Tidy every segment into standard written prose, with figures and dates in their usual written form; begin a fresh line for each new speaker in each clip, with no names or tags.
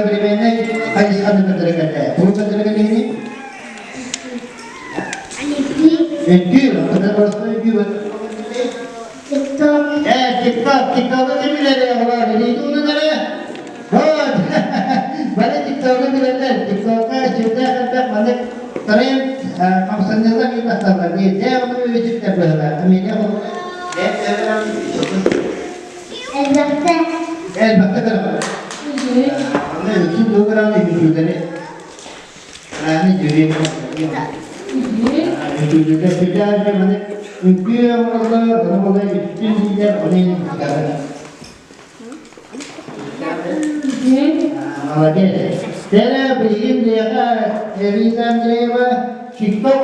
Современнай хайысханы көрдөрө кэллэ. Тугу көрдөрө кэллигиний? Үҥкүү. Онтон просто үҥкүү.
TikTok.
TikTok. TikTok'у ким билэр оҕолор? Илиитин уунан эрэ. Вот. Бары TikTok'у билэллэр. TikTok'ка сүрдээх элбэх маннык тренд хамсаныылар ыытахталлар. Биирдээх ону үтүктэр быһыылаах. Эмиэ
Элбэхтэ.
Элбэхтэ көрөҕүн. Онно үксүн тугу көрөҕүн үҥкүүлэри. Арааны дьүрү. Үҥкүүлэргэ сүрдээх маны үҥкүү оҥороллор, ону буолла үттүн дииллэр, ону иһин Молодец. Тере билигин биһиэхэ Элита Андреева хип-хоп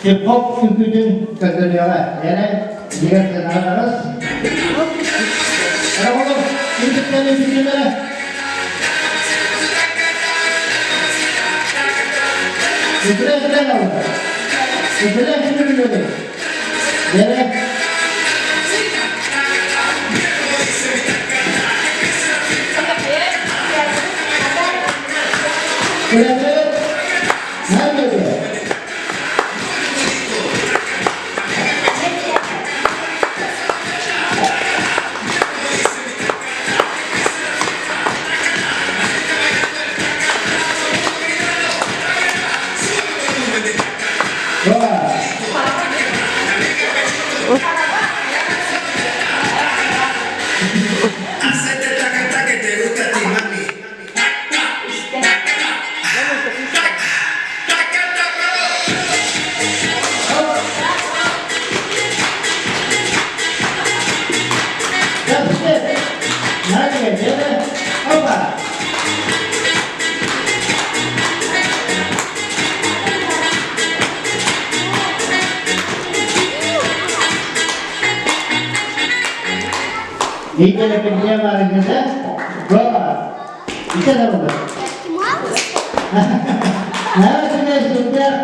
хип-хоп үҥкүүтүн көрдөрүөҕэ. Эрэ дигэр сыанаҕа Оҕолор, ким үҥкүүлэрэ? Үҥкүүлэр үҥкүүлэр оҕолор. Үҥкүүлэр үҥкүүлэр. Эрэ. Күлэбит, Наадьа.
Hacete taca que te gusta a ti, mami.
Опа! Видели, где Маргарита? Дома. Ити да буолар. Наһаа сүрдээх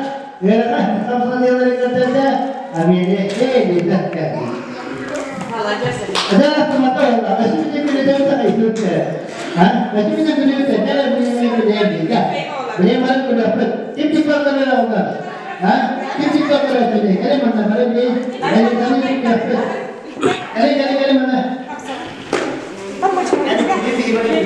үөрэҕэ хамсаныылары көрдөрдө, Амелия Элита кэлли. Ада тумата olla. Өсүмүтэ күлүтэ хайдыт. Ha? Өсүмүтэ күлүтэ кэлэ билиме күлүтэ. Билиме баран күлөппүт. Ким тиктоктор олар? Ha? Ким тиктоктор өтүнэ? Кэлэ манна бары били. Элитаны күлөппүт. Кэлэ кэлэ кэлэ манна. Бары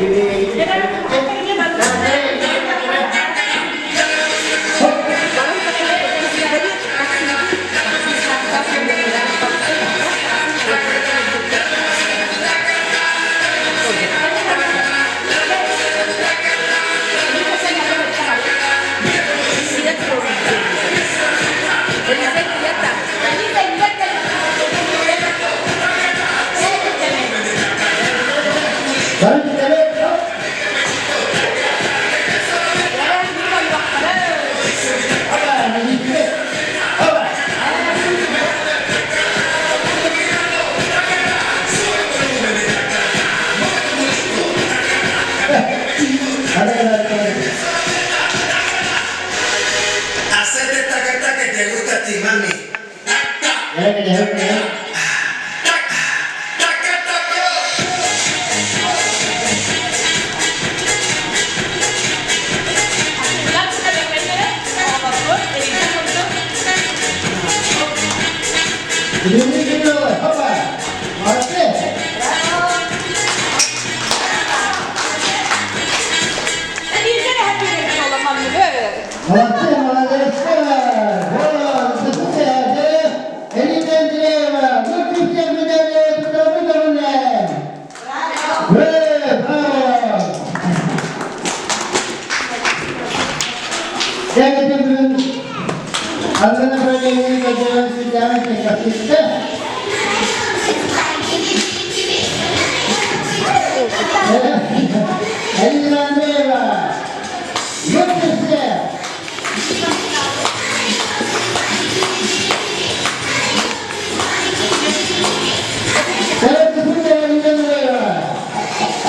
Hacete taca que te gusta a ti, mami.
Молодцы, молодец! Вот, это Элина Андреева, лучший всех медалей Петровны! Браво! Я бүгүн атын направление көрдөрөн сүрдээҕин кэпсэттэ. Элина Андреева, лучший всех!